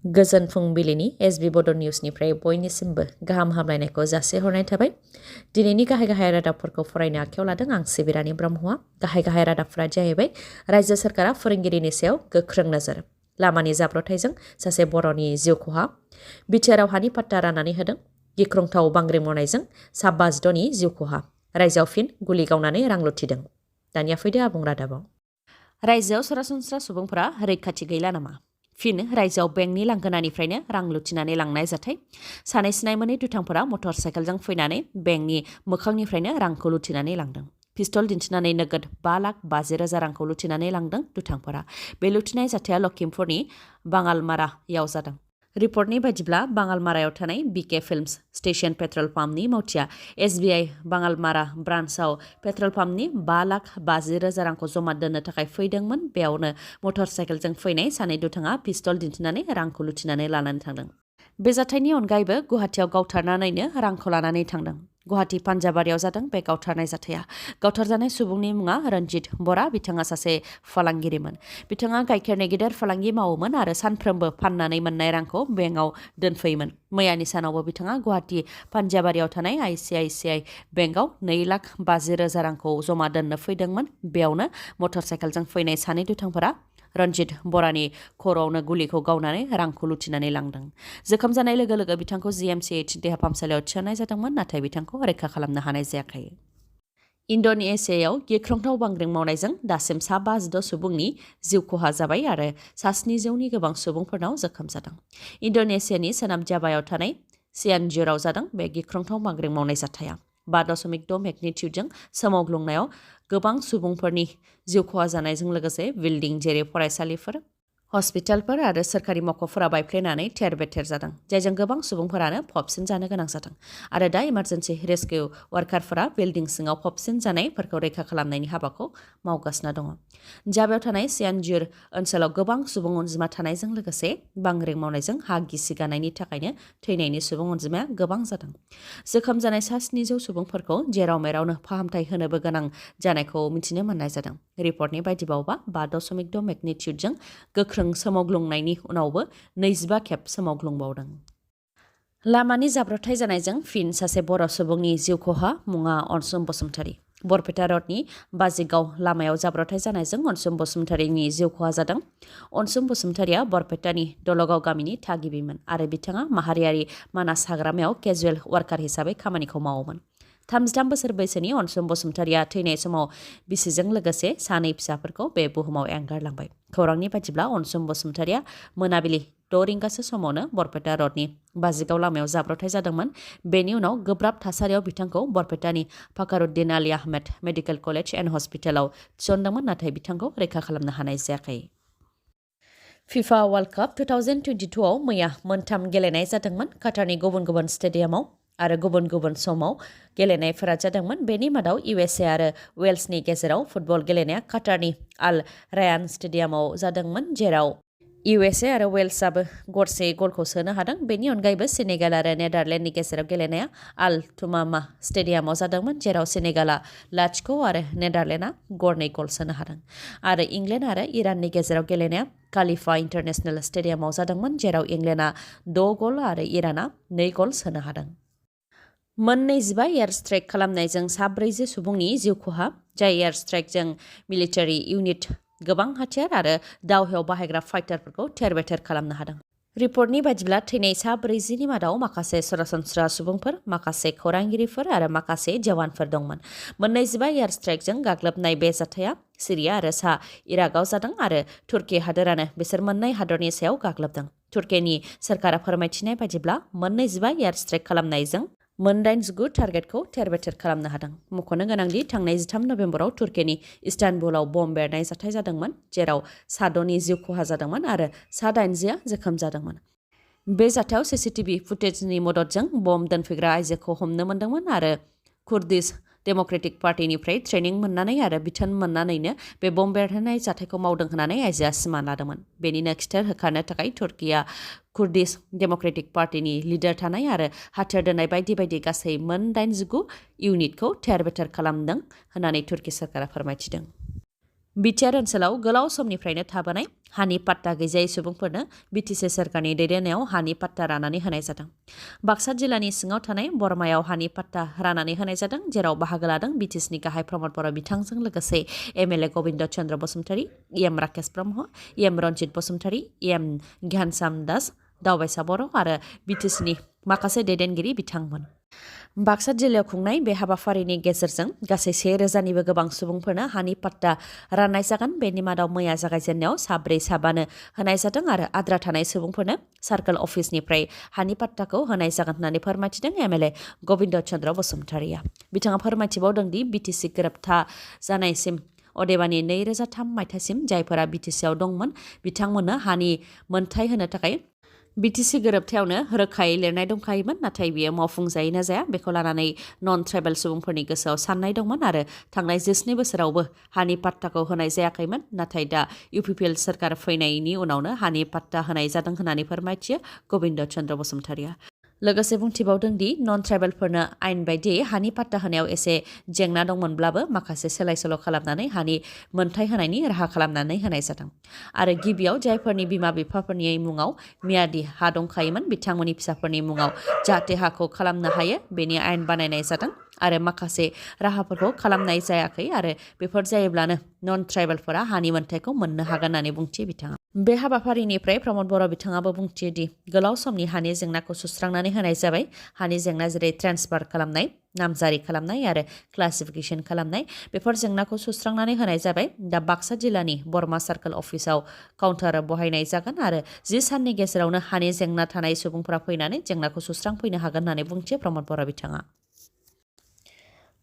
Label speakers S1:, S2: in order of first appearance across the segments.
S1: गोजोन फुंबिलिनि एसबी बड' निउसनिफ्राय बयनिसिमबो गाहाम हामलायनायखौ जासिहरनाय थाबाय। दिनैनि गाहाय गाहाय रादाबफोरखौ फरायनो आखायाव लादों आं सिबिरानि ब्रह्मआ। गाहाय गाहाय रादाबफोरा जाहैबाय रायजो सोरखारा फोरोंगिरिनि सायाव गोख्रों नोजोर, लामानि जाब्रबथायजों सासे बर'नि जिउ खहा, बिटिआरआव हानि पाट्टा राननानै होदों, गिख्रंथाव बांग्रिं मावनायजों सा 52 नि जिउ खहा, रायजोआव फिन गुलि गावनानै रां लुथिदों। दानिया फैदो आबुं रादाबाव। रायजोआव सरासनस्रा सुबुंफोरा रैखाथि गैला नामा? फिन रायजोआव बेंकनि लांगोनानिफ्रायनो रां लुथिनानै लांनाय जाथाय। सानै सिनाय मोनै दुथांफोरा मटर साइकेलजों फैनानै बेंकनि मोखांनिफ्रायनो रांखौ लुथिनानै लांदों। पिस्तल दिन्थिनानै नोगोद 5,50,000 रांखौ लुथिनानै लांदों दुथांफोरा। बे लुथिनाय जाथाया लखिमपुरनि बाङालमारायाव जादों। रिपर्टनि बायदिब्ला बाङालमारायाव थानाय बिके फिल्म्स स्टेशन पेट्रल पाम्पनि मावथिया एसबीआई बाङालमारा ब्रान्चआव पेट्रल पाम्पनि 5,50,000 रांखौ जमा दोननो थाखाय फैदोंमोन। बेयावनो मटर साइकेलजों फैनाय सानै दुथाङा पिस्तल दिन्थिनानै रांखौ लुथिनानै लानानै थांदों। बे जाथायनि अनगायैबो गुवाहाटियाव गावथारनानैनो रांखौ लानानै थांदों। गुवाहाटी पान्जाबारियाव जादों बे गावथारनाय जाथाया। गावथारजानाय सुबुंनि मुङा रन्जित बरा। बिथाङा सासे फालांगिरिमोन। बिथाङा गाइखेरनि गेदेर फालांगि मावोमोन आरो सानफ्रोमबो फाननानै मोननाय रांखौ बेंकआव दोनफैयोमोन। मैयानि सानावबो बिथाङा गुवाहाटी पान्जाबारियाव थानाय आइसिआइसिआइ बेंकआव 2,50,000 रांखौ जमा दोननो फैदोंमोन। बेयावनो मटर साइकेलजों फैनाय सानै दुथांफोरा रन्जित बरानि खर'आवनो गुलिखौ गावनानै रांखौ लुथिनानै लांदों। जोखोम जानाय लोगो लोगो बिथांखौ जिएमसिएच देहा फाहामसालियाव थिसननाय जादोंमोन, नाथाय बिथांखौ रैखा खालामनो हानाय जायाखै। इन्ड'नेसियायाव गिख्रंथाव बांग्रिं मावनायजों दासिम सा 52 सुबुंनि जिउ खहा जाबाय आरो सा 700नि गोबां सुबुंफोरनाव जोखोम जादों। इन्ड'नेसियानि सोनाब जाभायाव थानाय सियानजुराव जादों बे गिख्रंथाव बांग्रिं मावनाय जाथाया। 5.6 मेगनिटिउडजों सोमावग्लुंनायाव गोबां सुबुंफोरनि जिउ खहा जानायजों लोगोसे बिल्डिं जेरै फरायसालिफोर, हस्पिटालफोर आरो सोरखारि मावख'फोरा बायफ्लेनानै थेर बेथेर जादों, जायजों गोबां सुबुंफोरानो फबसिन जानो गोनां जादों आरो दा इमारजेन्सि रेस्किउ वार्कारफोरा बिल्डिं सिङाव फबसिन जानायफोरखौ रैखा खालामनायनि हाबाखौ मावगासिनो दङ। जाभायाव थानाय सियानजुर ओनसोलाव गोबां सुबुं अनजिमा थानायजों लोगोसे बांग्रिं मावनायजों हा गिसि गानायनि थाखायनो थैनायनि सुबुं अनजिमाया गोबां जादों। जोखोम जानाय सा 700 सुबुंफोरखौ जेराव मेरावनो फाहामथाय होनोबो गोनां जानायखौ मिथिनो मोननाय जादों। रिपर्टनि बायदिबावबा 5.6 मेगनिटिउडजों गोख्रों सोमावग्लुंनायनि उनावबो 25 खेब सोमावग्लुंबावदों। लामानि जाब्रबथाय जानायजों फिन सासे बर' सुबुंनि जिउ खहा, मुङा अनसुम बसुमतारी। बरपेटा रडनि बाजिगाव लामायाव जाब्रबथाय जानायजों अनसुम बसुमतारीनि जिउ खहा जादों। अनसुम बसुमतारीया बरपेटानि दलगाव गामिनि थागिबिमोन आरो बिथाङा माहारियारि मानास हाग्रामायाव केजुवेल वार्कार हिसाबै खामानिखौ मावोमोन। 33 बोसोर बैसोनि अनसुम बसुमतारीया थैनाय समाव बिसिजों लोगोसे सानै फिसाफोरखौ बे बुहुमाव एंगारलांबाय। खौरांनि बायदिब्ला अनसुम बसुमतारीया मोनाबिलि 6 रिंगासो समावनो बरपेटा रडनि बाजिगाव लामायाव जाब्रबथाय जादोंमोन। बेनि उनाव गोब्राब थासारियाव बिथांखौ बरपेटानि Fakhruddin Ali Ahmed medical college and हस्पिटालाव थिसनदोंमोन, नाथाय बिथांखौ रैखा खालामनो हानाय जायाखै। फिफा वर्ल्ड काप 2022 आव मैया मोनथाम गेलेनाय जादोंमोन। काटारनि गुबुन गुबुन स्टेडियामाव आरो गुबुन गुबुन समाव गेलेनायफोरा जादोंमोन। बेनि मादाव इउएसए आरो वेल्सनि गेजेराव फुटबल गेलेनाया काटारनि आल रायान स्टेडियामाव जादोंमोन, जेराव इउएसए आरो वेल्सआबो गरसे गलखौ सोनो हादों। बेनि अनगायैबो सेनेगाल आरो नेदारलेन्डनि गेजेराव गेलेनाया आल थुमामा स्टेडियामाव जादोंमोन, जेराव सेनेगाला 0 आरो नेदारलेन्डआ गरनै गल सोनो हादों। आरो इंलेन्ड आरो इराननि गेजेराव गेलेनाया कालिफा इन्टारनेशनेल स्टेडियामाव जादोंमोन, जेराव इंलेन्डआ 6 गल आरो इरानआ 2 गल सोनो हादों। मोन 25 एयार स्ट्राइक खालामनायजों सा 40 सुबुंनि जिउ खहा, जाय एयार स्ट्राइकजों मिलिटारि इउनिट, गोबां हाथियार आरो दावहायाव बाहायग्रा फाइटारफोरखौ थेर बेथेर खालामनो हादों। रिपर्टनि बायदिब्ला थैनाय सा 40नि मादाव माखासे सरासनस्रा सुबुंफोर, माखासे खौरांगिरिफोर आरो माखासे जवानफोर दंमोन। मोन 25 एयार स्ट्राइकजों गाग्लोबनाय बे जाथाया सिरिया आरो सा इराकआव जादों आरो तुर्की हादोरानो बिसोर मोननै हादरनि सायाव गाग्लोबदों। तुर्कीनि सोरखारा फोरमायथिनाय बायदिब्ला मोन 25 एयार स्ट्राइक खालामनायजों मोन 89 टार्गेटखौ थेर बेथेर खालामनो हादों। मख'नो गोनांदि थांनाय 13 नबेम्बराव तुर्कीनि इस्तानबुलाव बम बेरनाय जाथाय जादोंमोन, जेराव सा 6नि जिउ खहा जादोंमोन आरो सा 80आ जोखोम जादोंमोन। बे जाथायाव सीसीटीवी फुटेजनि मददजों बम दोनफैग्रा आइजोखौ हमनो मोन्दोंमोन आरो कुर्दिश डेम'क्रेटिक पार्टिनिफ्राय ट्रेनिं मोननानै आरो बिथोन मोननानैनो बे बम बेरहोनाय जाथायखौ मावदों होननानै आइजोआ सिमान लादोंमोन। बेनिनो खिथेर होखारनो थाखाय तुर्कीया कुर्दिश डेम'क्रेटिक पार्टिनि लिडार थानाय आरो हाथियार दोननाय बायदि बायदि गासै मोन 89 इउनिटखौ थेर बेथेर खालामदों होननानै तुर्की सोरखारा फोरमायथिदों। बिटिआर ओनसोलाव गोलाव समनिफ्रायनो थाबोनाय हानि पाट्टा गैजायै सुबुंफोरनो बिटिसि सोरखारनि दैदेननायाव हानि पाट्टा राननानै होनाय जादों। बाक्सा जिल्लानि सिङाव थानाय बरमायाव हानि पाट्टा राननानै होनाय जादों, जेराव बाहागो लादों बिटिसिनि गाहाय प्रमद बर' बिथांजों लोगोसे MLA Gobinda Chandra Basumatary, M Rakesh Brahma, M Ranjit Basumatary, M Gyansam Das, दावबायसा बर' आरो बिटिसिनि माखासे दैदेनगिरि बिथांमोन। बाक्सा जिल्लायाव खुंनाय बे हाबाफारिनि गेजेरजों गासै 1000निबो गोबां सुबुंफोरनो हानि पाट्टा राननाय जागोन। बेनि मादाव मैया जागायजेननायाव 4-5 होनाय जादों आरो आद्रा थानाय सुबुंफोरनो सार्कोल अफिसनिफ्राय हानि पाट्टाखौ होनाय जागोन होननानै फोरमायथिदों एमएलए गबिन्द चन्द्र बसुमतारीया। बिथाङा फोरमायथिबावदों दि बिटिसि गोरोबथा जानायसिम अदेबानि 2003 मायथाइसिम जायफोरा बिटिसिआव दंमोन बिथांमोननो हानि मोनथाय होनो थाखाय बिटिसि गोरोबथायावनो रोखायै लिरनाय दंखायोमोन, नाथाय बेयो मावफुंजायो ना जाया बेखौ लानानै नन ट्राइबेल सुबुंफोरनि गोसोआव साननाय दंमोन आरो थांनाय 19 बोसोरावबो हानि पाट्टाखौ होनाय जायाखैमोन, नाथाय दा इउपिपिएल सोरखार फैनायनि उनावनो हानि पाट्टा होनाय जादों होननानै फोरमायथियो गबिन्द चन्द्र बसुमतारीया। लोगोसे बुंथिबावदों दि नन ट्राइबेलफोरनो आयेन बायदियै हानि पाट्टा होनायाव एसे जेंना दंमोनब्लाबो माखासे सोलाय सोल' खालामनानै हानि मोनथाय होनायनि राहा खालामनानै होनाय जादों आरो गिबियाव जायफोरनि बिमा बिफाफोरनि मुङाव मियादि हा दंखायोमोन बिथांमोननि फिसाफोरनि मुङाव जाहाथे हाखौ खालामनो हायो बेनि आयेन बानायनाय जादों आरो माखासे राहाफोरखौ खालामनाय जायाखै आरो बेफोर जायोब्लानो नन ट्राइबेलफोरा हानि मोनथायखौ मोननो हागोन होननानै बुंथियो बिथाङा। बे हाबाफारिनिफ्राय प्रमद बर' बिथाङाबो बुंथियो दि गोलाव समनि हानि जेंनाखौ सुस्रांनानै होनाय जाबाय। हानि जेंना जेरै ट्रेन्सफार खालामनाय, नामजारि खालामनाय आरो क्लासिफिकेसन खालामनाय बेफोर जेंनाखौ सुस्रांनानै होनाय जाबाय। दा बाक्सा जिल्लानि बरमा सार्कोल अफिसाव काउन्टार बहायनाय जागोन आरो 10 साननि गेजेरावनो हानि जेंना थानाय सुबुंफोरा फैनानै जेंनाखौ सुस्रांफैनो हागोन होननानै बुंथियो प्रमद बर' बिथाङा।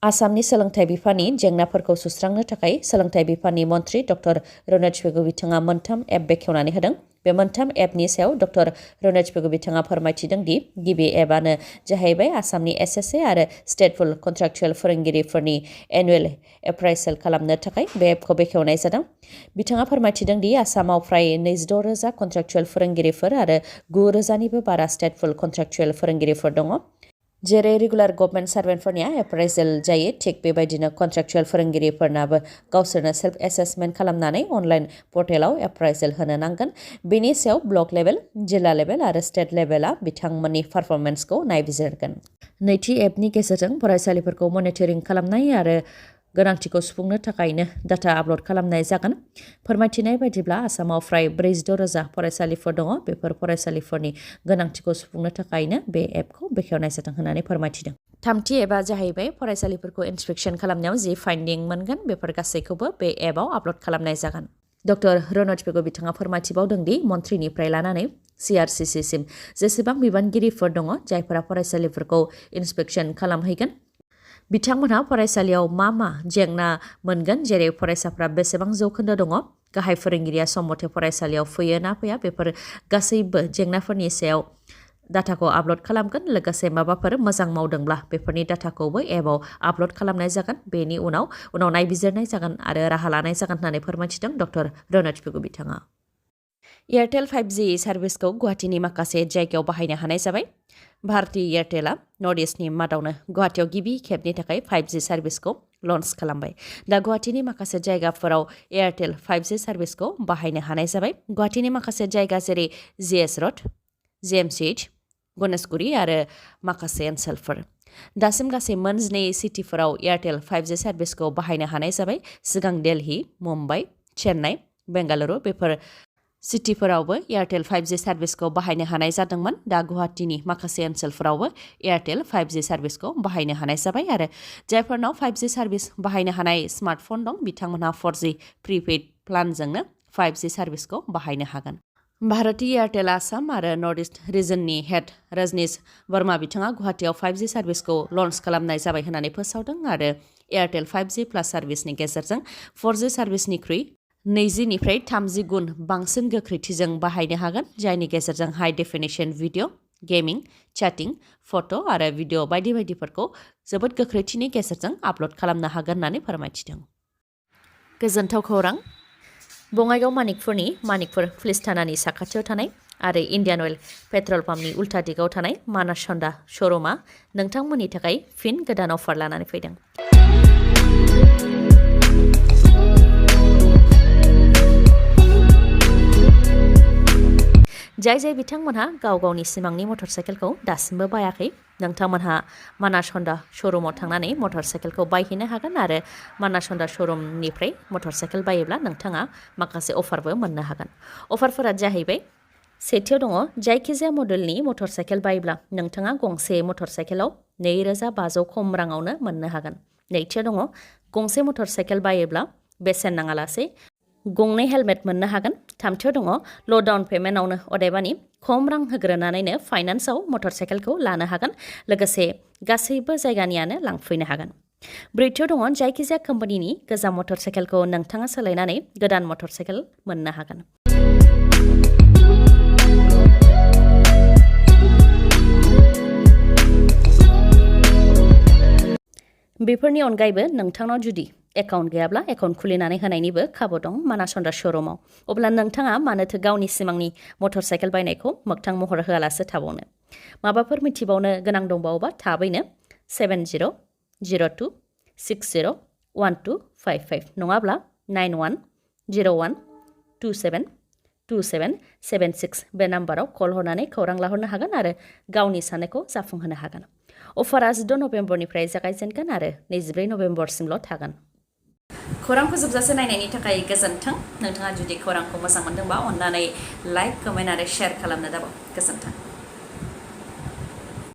S1: आसामनि सोलोंथाइ बिफाननि जेंनाफोरखौ सुस्रांनो थाखाय सोलोंथाइ बिफाननि मन्थ्रि डक्टर रनज पेगु बिथाङा 3 एप बेखेवनानै होदों। बे 3 एपनि सायाव डक्टर रनज पेगु बिथाङा फोरमायथिदों दि गिबि एपआनो जाहैबाय आसामनि एसएसए आरो स्टेटफुल कन्ट्राक्चुएल फोरोंगिरिफोरनि एनुवेल एप्राइसेल खालामनो थाखाय बे एपखौ बेखेवनाय जादों। बिथाङा फोरमायथिदों दि आसामाव फ्राय 26,000 कन्ट्राक्चुएल फोरोंगिरिफोर आरो 9,000निबो बारा स्टेटफुल कन्ट्राक्चुएल फोरोंगिरिफोर दङ। जेरै रेगुलार गभर्नमेन्ट सार्भेन्टफोरनिया एप्राइजेल जायो, थिग बेबायदिनो कन्ट्राक्चुएल फोरोंगिरिफोरनाबो गावसोरनो सेल्फ एसेसमेन्ट खालामनानै अनलाइन पर्टेलाव एप्राइजेल होनो नांगोन। बेनि सायाव ब्लक लेभेल, जिल्ला लेभेल आरो स्टेट लेभेला बिथांमोननि पारफरमेन्सखौ नायबिजिरगोन। नैथि एपनि गेजेरजों फरायसालिफोरखौ मनिटरिं खालामनाय आरो गोनांथिखौ सुफुंनो थाखायनो डाटा आपल'ड खालामनाय जागोन। फोरमायथिनाय बायदिब्ला आसामाव फ्राय 46,000 फरायसालिफोर दङ। बेफोर फरायसालिफोरनि गोनांथिखौ सुफुंनो थाखायनो बे एपखौ बेखेवनाय जादों होननानै फोरमायथिदों। थामथि एपआ जाहैबाय फरायसालिफोरखौ इन्सपेक्सन खालामनायाव जि फाइन्डिं मोनगोन बेफोर गासैखौबो बे एपआव आपल'ड खालामनाय जागोन। डक्टर रनज पेगु बिथाङा फोरमायथिबावदों दि मन्थ्रिनिफ्राय लानानै सिआरसिसिसिम जेसेबां बिबानगिरिफोर दङ जायफोरा फरायसालिफोरखौ इन्सपेक्सन खालामहैगोन बिथांमोनहा फरायसालियाव मा जेंना मोनगोन, जेरै फरायसाफ्रा बेसेबां जौखोन्दो दङ, गाहाय फोरोंगिरिया सम मथे फरायसालियाव फैयो ना फैया, बेफोर गासैबो जेंनाफोरनि सायाव डाटाखौ आपल'ड खालामगोन। लोगोसे माबाफोर मोजां मावदोंब्ला बेफोरनि डाटाखौबो एपआव आपल'ड खालामनाय जागोन। बेनि उनाव नायबिजिरनाय जागोन आरो राहा लानाय जागोन होननानै फोरमायथिदों डक्टर रनज पेगु बिथाङा। एयारटेल 5G सार्भिसखौ गुवाहाटीनि माखासे जायगायाव बाहायनो हानाय जाबाय। भारती एयारटेला नर्थ इस्टनि मादावनो गुवाहाटीयाव गिबि खेबनि थाखाय 5G सार्भिसखौ लन्च खालामबाय। दा गुवाहाटीनि माखासे जायगाफोराव एयारटेल 5G सार्भिसखौ बाहायनो हानाय जाबाय। गुवाहाटीनि माखासे जायगा जेरै GS रड, JMCH, गणेशगुरि आरो माखासे ओनसोलफोर। दासिम गासै 12 सिटिफोराव एयारटेल 5G सार्भिसखौ बाहायनो हानाय जाबाय। सिगां दिल्ली, मुम्बाइ, चेन्नाइ, बेंगालुरु बेफोर सिटिफोरावबो एयारटेल 5G सार्भिसखौ बाहायनो हानाय जादोंमोन। दा गुवाहाटीनि माखासे ओनसोलफोरावबो एयारटेल 5G सार्भिसखौ बाहायनो हानाय जाबाय आरो जायफोरनाव 5G सार्भिस बाहायनो हानाय स्मार्टफन दं बिथांमोनहा 4G प्रिपेड प्लानजोंनो 5G सार्भिसखौ बाहायनो हागोन। भारती एयारटेल आसाम आरो नर्थ इस्ट रिजननि हेड रजनीश वर्मा बिथाङा गुवाहाटीयाव 5G सार्भिसखौ लन्च खालामनाय जाबाय होननानै फोसावदों आरो एयारटेल 5G प्लास सार्भिसनि गेजेरजों 4G सार्भिसनिख्रुइ 20निफ्राय 30 गुन बांसिन गोख्रैथिजों बाहायनो हागोन, जायनि गेजेरजों हाई डेफिनेशन भिडिअ, गेमिं, चैटिं, फट' आरो भिडिअ बायदिफोरखौ जोबोद गोख्रैथिनि गेजेरजों आपल'ड खालामनो हागोन होननानै फोरमायथिदों। गोजोनथाव खौरां। बङाइगाव मानिकपुर पुलिस थानानि साखाथियाव थानाय आरो इन्डियान अइल पेट्रल पाम्पनि उल्था दिगाव थानाय मानास हन्डा श'रुमा नोंथांमोननि थाखाय फिन गोदान अफार लानानै फैदों। जाय बिथांमोनहा गाव गावनि सिमांनि मटर साइकेलखौ दासिमबो बायाखै नोंथांमोनहा मानासन्दा श'रुमाव थांनानै मटर साइकेलखौ बायहैनो हागोन आरो मानासन्दा श'रुमनिफ्राय मटर साइकेल बायोब्ला नोंथाङा माखासे अफारबो मोननो हागोन अफारफोरा जाहैबाय सेथियाव दङ जायखिजाया मडेलनि मटर साइकेल बायोब्ला नोंथाङा गंसे मटर साइकेलाव 2500 खम राङावनो मोननो हागोन नैथियाव दङ गंसे मटर साइकेल बायोब्ला बेसेन नाङालासे गंनै हेलमेट मोननो हागोन थामथियाव दङ ल' डाउन पेमेन्टआवनो अदेबानि खम रां होग्रोनानैनो फाइनान्सआव मटर साइकेलखौ लानो हागोन लोगोसे गासैबो जायगानियानो लांफैनो हागोन ब्रैथियाव दङ जायखिजाया कम्पानिनि गोजाम मटर साइकेलखौ नोंथाङा सोलायनानै गोदान मटर साइकेल मोननो हागोन बेफोरनि अनगायैबो नोंथांनाव जुदि एकाउन्ट गैयाब्ला एकाउन्ट खुलिनानै होनायनिबो खाबु दं मानासन्दा श'रुमाव अब्ला नोंथाङा मानोथो गावनि सिमांनि मटर साइकेल बायनायखौ मोगथां महर होआलासे थाबावनो माबाफोर मिथिबावनो गोनां दंबावोबा थाबैनो 70601255 नङाब्ला 9101272776 बे नाम्बाराव कल हरनानै खौरां लाहरनो हागोन आरो गावनि साननायखौ जाफुंहोनो हागोन अफारा 16 नभेम्बरनिफ्राय जागायजेनगोन आरो 24 नभेम्बरसिमल' थागोन खौरांखौ जोबजासे नायनायनि थाखाय गोजोन्थों नोंथाङा जुदि खौरांखौ मोजां मोनदोंबा अन्नानै लाइक कमेन्ट आरो शेयार खालामनो दाबाव गोजोन्थों